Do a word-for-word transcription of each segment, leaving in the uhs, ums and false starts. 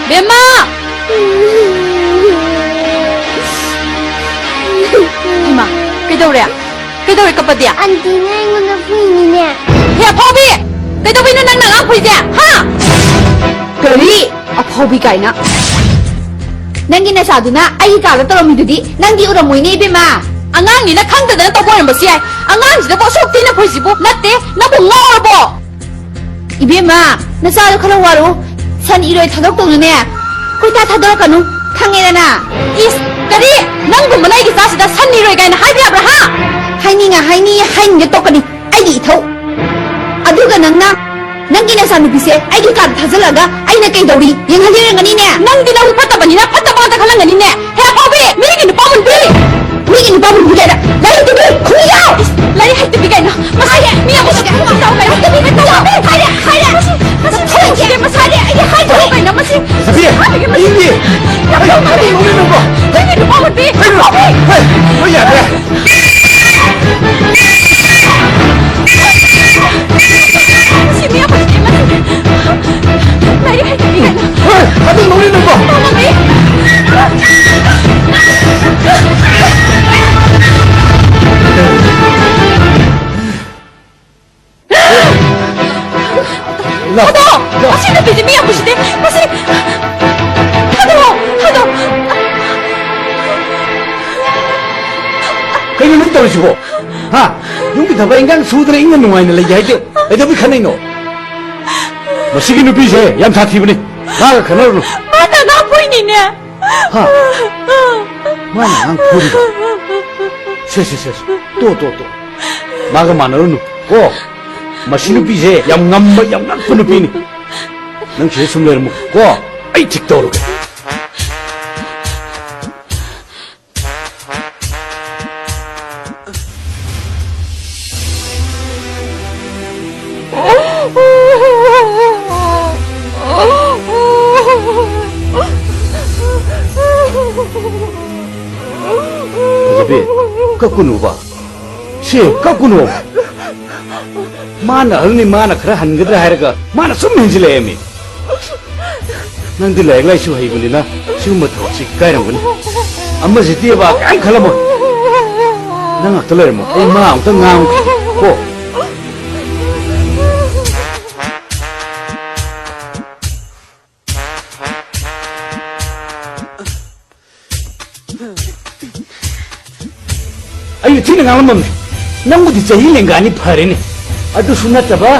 ꯕꯦꯝꯃ! ꯍꯩꯃꯥ, ꯀꯩꯗꯧꯔꯦ? ꯀꯩꯗꯧꯔꯦ ꯀꯞꯄꯗꯤ? ꯑꯟꯇꯤꯅ ꯑꯩꯉꯣꯟꯗ ꯐꯨꯏꯅꯤꯅꯦ꯫ ꯍꯦ ꯑꯐꯥꯎꯕꯤ! ꯀꯩꯗꯧꯕꯩꯅꯣ ꯅꯪꯅ ꯑꯉꯥꯡ ꯐꯨꯏꯁꯦ? ꯍꯥ? ꯀꯔꯤ? ꯑꯐꯥꯎꯕꯤ ꯀꯥꯏꯅ? ꯅꯪꯒꯤ ꯅꯆꯥꯗꯨꯅ ꯑꯩꯒꯤ ꯀꯥꯗ ꯇꯧꯔꯝꯃꯤꯗꯨꯗꯤ ꯅꯪꯗꯤ ꯎꯔꯝꯃꯣꯏꯅꯦ ꯏꯕꯦꯝꯃ꯫ ꯑꯉꯥꯡꯅꯤꯅ ꯈꯪꯗꯗꯅ ꯇꯧꯕ ꯑꯣꯏꯔꯝꯕꯁꯨ ꯌꯥꯏ꯫ ꯑꯉꯥꯡꯁꯤꯗꯕꯨ ꯑꯁꯨꯛ ꯊꯤꯅ ꯐꯨꯏꯁꯤꯕꯨ? ꯅꯠꯇꯦ, ꯅꯪꯕꯨ ꯉꯥꯎꯔꯕꯣ? ꯏꯕꯦꯝꯃ, ꯅꯆꯥꯗꯣ ꯈꯔ ꯋꯥꯔꯨ꯫ ꯁꯟ ꯏꯔꯣꯏ ꯊꯥꯗꯣꯛꯇꯧꯅꯅꯦ ꯀꯣꯏꯇꯥ ꯊꯥꯗꯣꯔꯛꯀꯅꯨ, ꯈꯪꯉꯦꯗꯅ? ꯏꯁ, ꯀꯔꯤ? ꯅꯪꯒꯨꯝꯕꯅ ꯑꯩꯒꯤ ꯏꯆꯥꯁꯤꯗ ꯁꯟ ꯏꯔꯣꯏ ꯀꯥꯏꯅ ꯍꯥꯏꯕ ꯌꯥꯕ꯭ꯔꯥ, ꯍꯥ? ꯍꯥꯏꯅꯤꯡꯉ ꯍꯥꯏꯅꯤꯡꯉ ꯍꯥꯏꯅꯤꯡꯗ ꯇꯣꯛꯀꯅꯤ, ꯑꯩꯒꯤ ꯏꯊꯧ꯫ ꯑꯗꯨꯒ ꯅꯪꯅ ꯅꯪꯒꯤ ꯅꯆꯥꯅꯨꯄꯤꯁꯦ ꯑꯩꯒꯤ ꯀꯥꯗ ꯊꯥꯖꯤꯜꯂꯒ ꯑꯩꯅ ꯀꯩꯗꯧꯔꯤ ꯌꯦꯡꯍꯜꯂꯤꯔꯝꯒꯅꯤꯅꯦ? ꯅꯪꯗꯤ ꯅꯕꯨꯛ ꯐꯠꯇꯕꯅꯤꯅ ꯐꯠꯇꯕ ꯉꯥꯛꯇ ꯈꯜꯂꯝꯒꯅꯤꯅꯦ꯫ ꯍꯦ ꯑꯐꯥꯎꯕꯤ, ꯃꯤꯒꯤ ꯅꯨꯄꯥ ꯃꯨꯟꯕꯤ! ꯃꯤꯒꯤ ꯅꯨꯄꯥ ꯃꯨꯟꯕꯤ ꯀꯥꯏꯅ ꯂꯥꯏꯔꯤꯛꯇꯨꯗꯤ ꯈꯨꯝꯃꯨ! ꯏꯁ, ꯂꯥꯏꯔꯤꯛ ꯍꯩꯇꯕꯤ ꯀꯥꯏꯅ꯫ ꯃꯁꯥꯏ ꯃꯤ ꯑꯃꯁꯨ ꯈꯪꯗꯕ ꯇꯧ ꯀꯥꯏꯅ꯫ ꯍꯥꯏꯔꯦ, ꯍꯥꯏꯔꯦ꯫ ꯃꯁꯤ ꯊꯣꯛꯈꯤꯗꯦ, ꯃꯁꯥꯗꯤ ꯑꯩꯗꯤ ꯍꯥꯏꯗ꯭ꯔꯣ ꯀꯩꯅꯣ ꯃꯁꯤ? ꯆꯦꯆꯦ, ꯍꯥꯏꯔꯒꯦ ꯃꯁꯤ꯫ ꯑꯩꯗꯤ ꯌꯥꯝ ꯇꯧꯃꯜꯂꯦ꯫ ꯅꯪꯒꯤ ꯅꯨꯄꯥ ꯃꯨꯟꯕꯤ! ꯀꯩꯅꯣ? ꯍꯦ, ꯍꯣꯏ, ꯌꯥꯗ꯭ꯔꯦ꯫ ꯁꯤ ꯃꯤ ꯑꯃ ꯁꯤꯗꯤ ꯃꯁꯤ ꯂꯥꯏꯔꯤꯛ ꯍꯩꯇꯕꯤ ꯀꯥꯏꯅ꯫ ꯍꯣꯏ, ꯑꯗꯨ ꯅꯣꯛꯅꯤꯡ ꯅꯣꯛꯄ꯫ ꯇꯧꯃꯜꯂꯤ꯫ ꯂꯥꯎ꯫ ꯑꯗꯣ! ꯂꯥꯎ꯫ ꯃꯁꯤ ꯅꯨꯄꯤꯁꯤ ꯃꯤ ꯌꯥꯝ ꯎꯁꯤꯠꯇꯦ꯫ ꯃꯁꯤ ꯊꯥꯗꯣꯛꯑꯣ! ꯊꯥꯗꯣꯛꯑꯣ! ꯀꯩꯅꯣ ꯅꯪ ꯇꯧꯔꯤꯁꯤꯕꯣ? ꯍꯥ? ꯌꯨꯝꯒꯤ ꯊꯕꯛ ꯏꯟꯈꯥꯡ ꯁꯨꯗꯅ ꯏꯪꯅ ꯅꯨꯡꯉꯥꯏꯅ ꯂꯩꯒꯦ ꯍꯥꯏꯗꯦ꯫ ꯀꯩꯗꯧꯕꯩ ꯈꯠꯅꯩꯅꯣ? ꯃꯁꯤꯒꯤ ꯅꯨꯄꯤꯁꯦ ꯌꯥꯝ ꯁꯥꯊꯤꯕꯅꯤ꯫ ꯃꯥꯒ ꯈꯠꯅꯔꯨꯅꯨ꯫ ꯃꯥꯅ ꯑꯉꯥꯡ ꯐꯨꯏꯅꯤꯅꯦ꯫ ꯍꯥ? ꯃꯥꯅ ꯑꯉꯥꯡ ꯐꯨꯔꯤꯕ? ꯁꯦ, ꯁꯦ, ꯁꯦ, ꯁꯦ꯫ ꯇꯣ, ꯇꯣ, ꯇꯣ꯫ ꯃꯥꯒ ꯃꯥꯟꯅꯔꯨꯅꯨ ꯀꯣ꯫ ꯃꯁꯤ ꯅꯨꯄꯤꯁꯦ ꯌꯥꯝ ꯉꯝꯕ, ꯌꯥꯝ ꯉꯛꯄ ꯅꯨꯄꯤꯅꯤ꯫ ꯅꯪ ꯁꯤꯗ ꯁꯨꯝ ꯂꯩꯔꯝꯃꯨ ꯀꯣ꯫ ꯑꯩ ꯊꯤꯛ ꯇꯧꯔꯒꯦ꯫ ꯐꯖꯕꯤ, ꯀꯞꯀꯅꯨꯕ꯫ ꯁꯦ, ꯀꯞꯀꯅꯨ꯫ ꯃꯥꯅ ꯑꯍꯜꯅꯤ, ꯃꯥꯅ ꯈꯔ ꯍꯟꯒꯗ꯭ꯔꯥ ꯍꯥꯏꯔꯒ ꯃꯥꯅ ꯁꯨꯝ ꯍꯦꯟꯖꯤꯜꯂꯛꯑꯦꯃꯤ꯫ ꯅꯪꯗꯤ ꯂꯥꯏꯔꯤꯛ ꯂꯥꯏꯁꯨ ꯍꯩꯕꯅꯤꯅ ꯁꯤꯒꯨꯝꯕ ꯊꯕꯛꯁꯤ ꯏꯀꯥꯏꯔꯝꯒꯅꯤ꯫ ꯑꯃꯁꯤꯗꯤ ꯑꯕꯥ ꯀꯔꯤꯝ ꯈꯜꯂꯝꯃꯣꯏ꯫ ꯅꯪ ꯉꯥꯛꯇ ꯂꯩꯔꯝꯃꯣ, ꯑꯩ ꯃꯥ ꯑꯃꯨꯛꯇ ꯉꯥꯡꯒꯦ ꯀꯣ꯫ ꯑꯩꯅ ꯊꯤꯅ ꯉꯥꯡꯂꯝꯃꯝꯅꯦ꯫ ꯅꯪꯕꯨꯗꯤ ꯆꯍꯤ ꯂꯦꯡꯒꯥꯅꯤ ꯐꯔꯦꯅꯦ꯫ ꯑꯗꯨꯁꯨ ꯅꯠꯇꯕ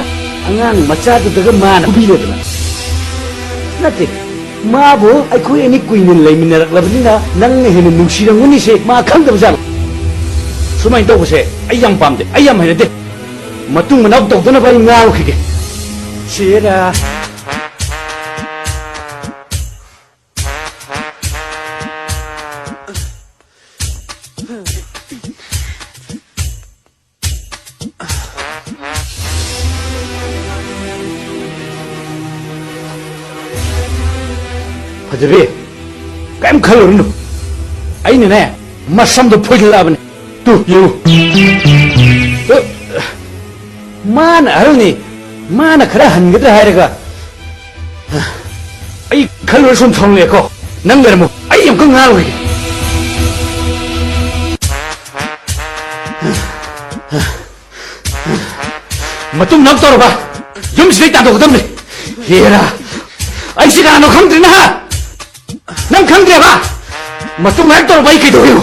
ꯑꯉꯥꯡ ꯃꯆꯥꯗꯨꯗꯒ ꯃꯥꯅ ꯐꯨꯕꯤꯔꯦꯗꯅ꯫ ꯅꯠꯇꯦ, ꯃꯥꯕꯨ ꯑꯩꯈꯣꯏ ꯑꯅꯤ ꯀꯨꯏꯅ ꯂꯩꯃꯤꯟꯅꯔꯛꯂꯕꯅꯤꯅ ꯅꯪꯅ ꯍꯦꯟꯅ ꯅꯨꯡꯁꯤꯔꯝꯒꯅꯤꯁꯦ ꯃꯥ ꯈꯪꯗꯕ ꯖꯥꯠꯂꯣ? ꯁꯨꯃꯥꯏꯅ ꯇꯧꯕꯁꯦ ꯑꯩ ꯌꯥꯝ ꯄꯥꯝꯗꯦ, ꯑꯩ ꯌꯥꯝ ꯍꯩꯅꯗꯦ꯫ ꯃꯇꯨꯡ ꯃꯅꯥꯎ ꯇꯧꯗꯅꯕ ꯑꯩ ꯉꯥꯡꯈꯤꯒꯦ꯫ ꯁꯦꯔꯥ꯫ ꯐꯖꯕꯤ, ꯀꯔꯤꯝ ꯈꯜꯂꯨꯔꯅꯨ꯫ ꯑꯩꯅꯅꯦ, ꯃꯁꯝꯗꯣ ꯐꯣꯏꯗꯠꯂꯛꯑꯕꯅꯦ꯫ ꯇꯨ, ꯌꯦꯡꯉꯨ꯫ ꯑ, ꯃꯥꯅ ꯑꯍꯜꯅꯤ, ꯃꯥꯅ ꯈꯔ ꯍꯟꯒꯗ꯭ꯔꯥ ꯍꯥꯏꯔꯒ, ꯑꯩ ꯈꯜꯂꯨꯔ ꯁꯨꯝ ꯊꯝꯂꯦꯀꯣ꯫ ꯅꯪ ꯂꯩꯔꯝꯃꯣ, ꯑꯩ ꯑꯃꯨꯛꯀ ꯉꯥꯡꯂꯨꯈꯤꯒꯦ꯫ ꯃꯇꯨꯡ ꯅꯪ ꯇꯧꯔꯕ ꯌꯨꯝꯁꯤꯗꯩ ꯇꯥꯟꯊꯣꯛꯀꯗꯕꯅꯤ꯫ ꯍꯦꯔꯥ, ꯑꯩꯁꯤ ꯀꯅꯥꯅꯣ ꯈꯪꯗ꯭ꯔꯤꯅ ꯍꯥ? ꯅꯪ ꯈꯪꯗ꯭ꯔꯦꯕ? ꯃꯇꯨꯡ ꯍꯦꯛ ꯇꯧꯔꯕ ꯑꯩ ꯀꯩꯗꯧꯔꯤꯅꯣ?